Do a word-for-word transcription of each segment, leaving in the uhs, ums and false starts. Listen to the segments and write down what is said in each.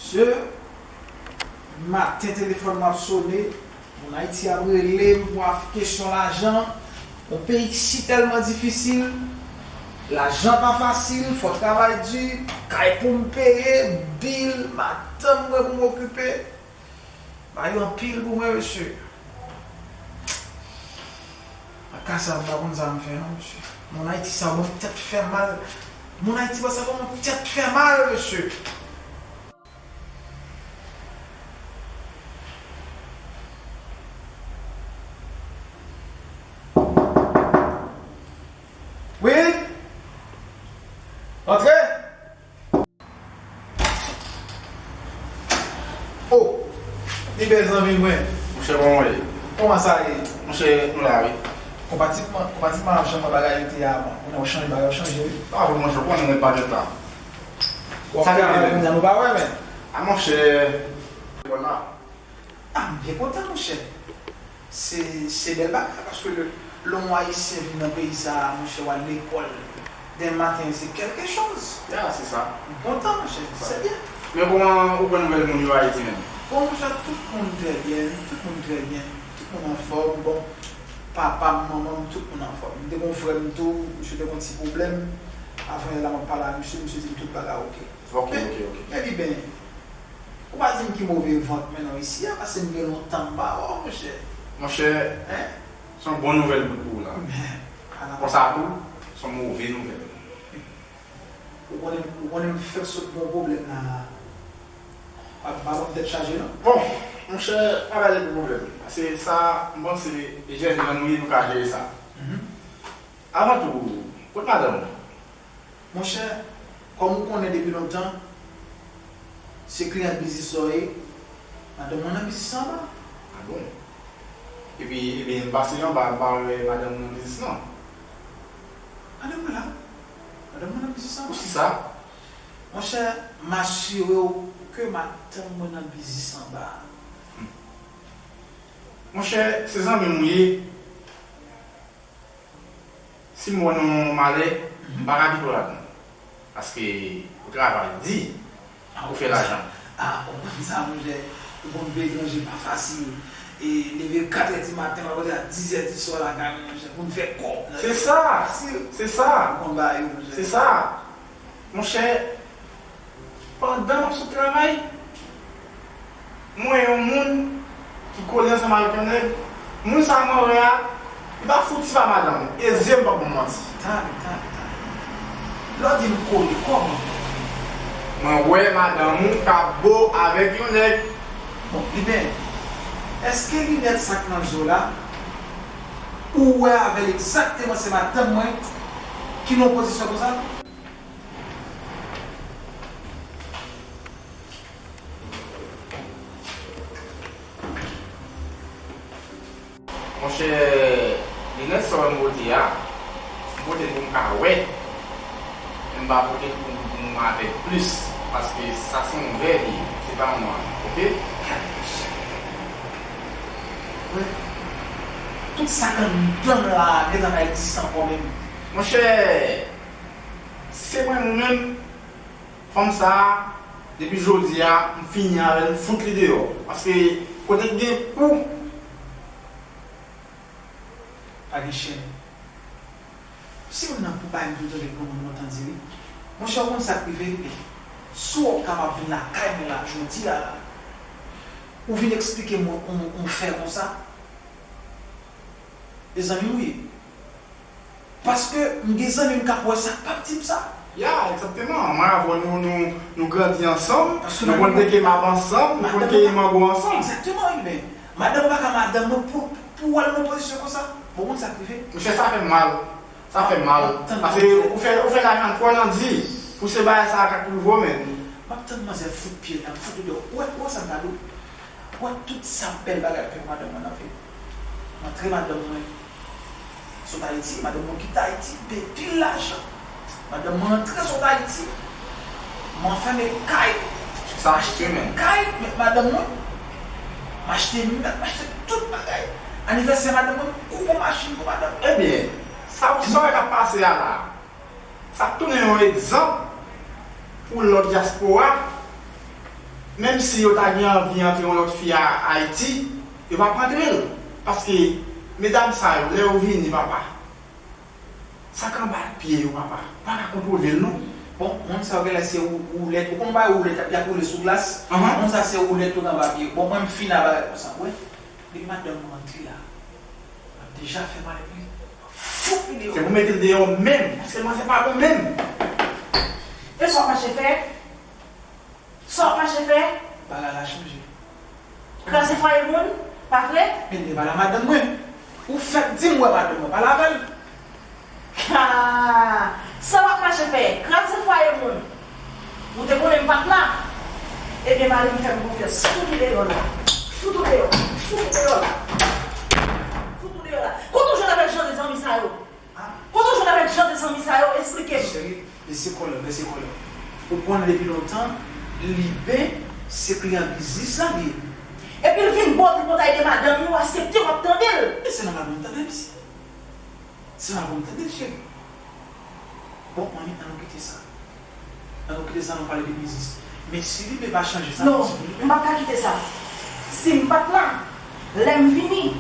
De maten, telefòn mwen ap sone, moun Ayiti ap rele m pou af-, kesyon lajan. Yon peyi si tèlman difisil, lajan pa fasil, fò travay di, kay pou m peye, bil, madanm mwen pou m okipe. Bagay yo anpil pou mwen, mesye. Nan ka sa, m pa konn sa m fè non, mesye. Moun Ayiti sa ban m tèt fè mal. Moun Ayiti sa ban m tèt fè mal, mesye. Wi? Antre? Oh! Li bèl zanmi mwen. Monchè, kòman w ye? Kòman sa ye? Monchè, nou la, wi. Konpatibman, konpatibman ak jan bagay yo te ye avan. Kounye a w chanje, bagay yo chanje, wi. Pa vre, monchè, w konnen mwen pa gen tan. W ap travay kounye a, nou pa wè, men. A, monchè, lekòl la. A, m byen kontan, monchè. Se, se bèl bagay, paske lè, lè yon Ayisyen vin nan peyi sa a, monchè, w al lekòl, demen maten, se kèlke choz. Ya, se sa. M kontan, monchè, se byen. Men kòman ou pran nouvèl moun yo Ayiti menm? Bon, monchè, tout moun trè byen, tout moun trè byen, tout moun anfòm. Bon, papa m, manman m, tout moun anfòm. M te gen yon frè m tou, misye te gen yon ti pwoblèm. Avan yè la, m ap pale a misye, misye di m tout bagay oke. Ok, ok, ok. Men li byen. Ou pa di m ki move vant mwen non isi a, paske m gen lontan m pa wè w, monchè. Monchè, se yon bon nouvèl bout pou ou la. Men, ala. Konsa tou, se yon move nouvèl. Ou konnen, ou konnen m fèk sot gon pwoblèm la. Pa, pa ban m tèt chaje, non. Bon, monchè, pa gade pou pwoblèm. Paske sa, m panse, e jèn jan nou ye, nou ka jere sa. Mhm. Avan tou, kot madanm ou? Monchè, kòm ou konnen depi lontan, se kliyan biznis sa w ye, madanm mwen nan biznis anba. A bon? Epi, ebyen, m pase anba, m pa wè madanm ou nan biznis non. Madanm mwen la. Madanm mwen nan biznis anba. Poukisa? Monchè, m asire w ke madanm mwen nan biznis anba. Hmm. Monchè, se zanmi m ou ye. Si m wè nan yon malè, m pa ka kite w ladan. Paske ou travay di, ou fè lajan. A, ou konn sa, monchè. Ou konn peyi etranje pa fasil. E leve kat è di maten, w ap rantre a diz è di swa lakay mwen, monchè, pou m fè kòb. Se sa, se sa. Ou konn bagay yo, monchè. Se sa. Monchè, pandan m ap sot travay, m wè yon moun ki kole ansanm avèk yon nèg, moun sa a mwen wè a, li pa fouti pa madanm ou, e zye m p ap ba w manti. Tande, tande, tande. Lè w di m kole, kòman? Mwen wè madanm ou k ap bo avèk yon nèg. Bon, li byen. Èske linèt sa k nan je w la, ou wè avè l egzakteman se madanm mwen ki nan yon pozisyon konsa? Monchè, linèt sa w wè m pote a, m pote l pou m ka wè, men m pa pote l pou, pou m avèg plis, paske sa se yon vè li ye, se pa yon nwa, oke? Gad mesye. Wè, tout sa k anndan l la gentan pa egziste ankò menm. Monchè, se mwen menm, fanm sa a, depi jodi a, m fini avè l, m fout li deyò. Paske kote k gen kou, pa gen chèn. Si moun nan pou bay m tout tande granmoun lontan di wi. Monchè, ou konn sa k rive? Si w kapab vin lakay mwen la jodi a la, ou vin eksplike m yon, yon, yon fè konsa, e zanmi m ou ye. Paske m gen zanmi m k ap wè sa, k p ap di m sa. Ya, egzakteman. Mwen avè w, nou, nou, nou grandi ansanm, nou konn pete mab ansanm, nou konn keyi mango ansanm. Egzakteman, wi, men madanm ou pa ka madanm mwen pou, pou w al nan pozisyon konsa. Bon, ou konn sa k rive? Monchè, sa fè m mal. Sa fè m mal. Paske ou fè, ou fè lajan twò nan di pou se bagay sa a k ap rive w, men. M ap tann manzè fout pye l, l ap fout li deyò. Ou wè, ou wè sa m ta di w? Ou wè tout sa bèl bagay fè pou madanm mwen nan vi m. M antre madanm mwen sot Ayiti, madanm mwen kite Ayiti, m peye pil lajan. Madanm mwen antre sot Ayiti, m anfème kay, m achte kay, met madanm mwen, m achte mèb, m achte tout bagay. Anivèsè madanm mwen, m koupe yon machin pou madanm. Ebyen, sa, sa w wè k ap pase a la a, sa ap tounen yon egzanp pou lòt dyaspora Menm si yo ta gen anvi antre yon lòt fi a Ayiti, yo p ap antre l. Paske medam sa yo, lè yo vini, papa, sa k anba pye yo, papa, ou pa ka kontwole l non. Bon, moun sa yo genlè se wou-, woulèt. Ou konn bagay woulèt, y ap woule sou glas? Ahan. Moun sa se woulèt yo gen anba pye yo. Bon, mwen m fini a bagay konsa, wi. Depi madanm mwen antre la, m ap deja fè mal epi fout li deyò. Se pou mete l deyò menm, paske manzè pa bon menm. E sa w mache fè? Sa w ap mache fè? Bagay la chanje. Kraze fwaye moun, pa vre? Men li pale a madanm mwen. Ou fèk di m wè madanm mwen pale avè l. Ha! Sa w ap mache fè? Kraze fwaye moun. Ou te konnen m pa t la? Ebyen, mari m fè m konfyans. Fout ou deyò la. Fout ou deyò. Fout ou deyò la. Fout ou deyò la. Kote w jwenn avèk jan de zanmi sa yo? Kote w jwenn avèk jan de zanmi sa yo? Esplike m. Cheri, bese kòlè w, bese kòlè w. Ou konnen depi lontan, Liben se kliyan biznis la li ye. Epi l vin ba w tripotay de madanm li, w aksepte, w ap tande l. E se nòmal pou m tande l, mesye. Se nòmal pou m tande l, cheri. Bon, manmi, ann nou kite sa. Ann nou kite sa, ann nou pale de biznis. Men si Liben pa chanje sa, non, m p ap ka kite sa. Si m pa t la, lè m vini,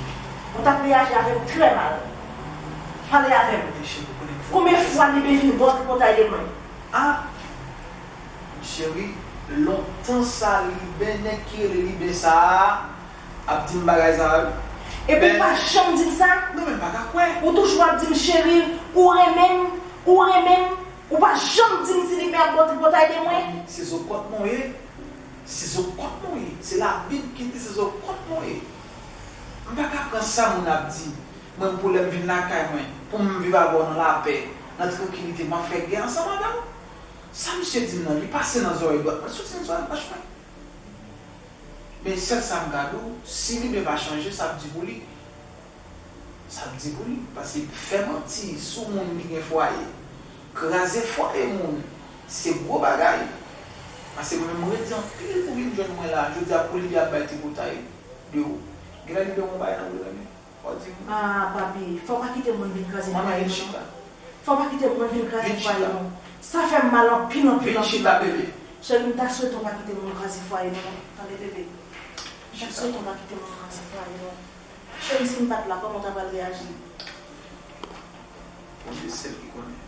ou t ap reyaji avè m trè mal. Pale avè m. Konbyen fwa Liben vin ba w tripotay de mwen? Ah, cheri, lontan sa, Liben, nèg ki rele Liben sa a, ap di m bagay sa yo. Epi w pa janm di m sa? Non, men m pa ka kwè. Ou toujou ap di m, cheri, ou renmen m, ou renmen m. Ou pa janm di m si Liben ap ba w tripotay de mwen. Se zokòt mwen w ye. Se zokòt mwen w ye. Se Labib ki di se zokòt mwen w ye. M pa ka pran sa moun ap di. Mwen, pou lè m vin lakay mwen, pou m viv avè w nan lapè, nan trankilite, m ap fè gè ansanm avè w. Sa misye di m nan, li pase nan zòrèy dwat mwen, soti nan zòrèy gòch mwen. Men sèl sa m ka di w, si Liben pa chanje, sa ap di pou li. Sa ap di pou li. Paske fè manti sou moun ki gen fwaye, kraze fwaye moun, se gwo bagay. Paske mwen menm, m redi anpil pou vin jwenn mwen la. Jodi a, pou Liben ap bay tripotay de ou. Genlè Liben gon bagay nan bouda men. Fò di m. Ah, papi, fò w pa kite moun vin kraze fwaye nou non. Fò w pa kite moun vin kraze fwaye nou. Sa fè m mal anpil, anpil, anpil, anpil. Cheri, m ta swete w pa kite moun kraze fwaye nou non. Tande, bebe? M ta swete w pa kite moun kraze fwaye nou. Cheri, si m pa t la, kòman w ta pral reyaji? Bondye sèl ki konnen.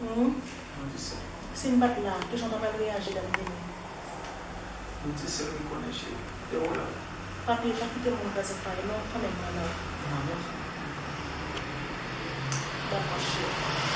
Hmm? Bondye sèl. Si m pa t la, kijan w ta pral reyaji lè m vini? Bondye sèl ki konnen, cheri. Kite w la. Papi, pa kite moun kraze fwaye non, konnen mwen la. Mwen menm. Dakò, cheri.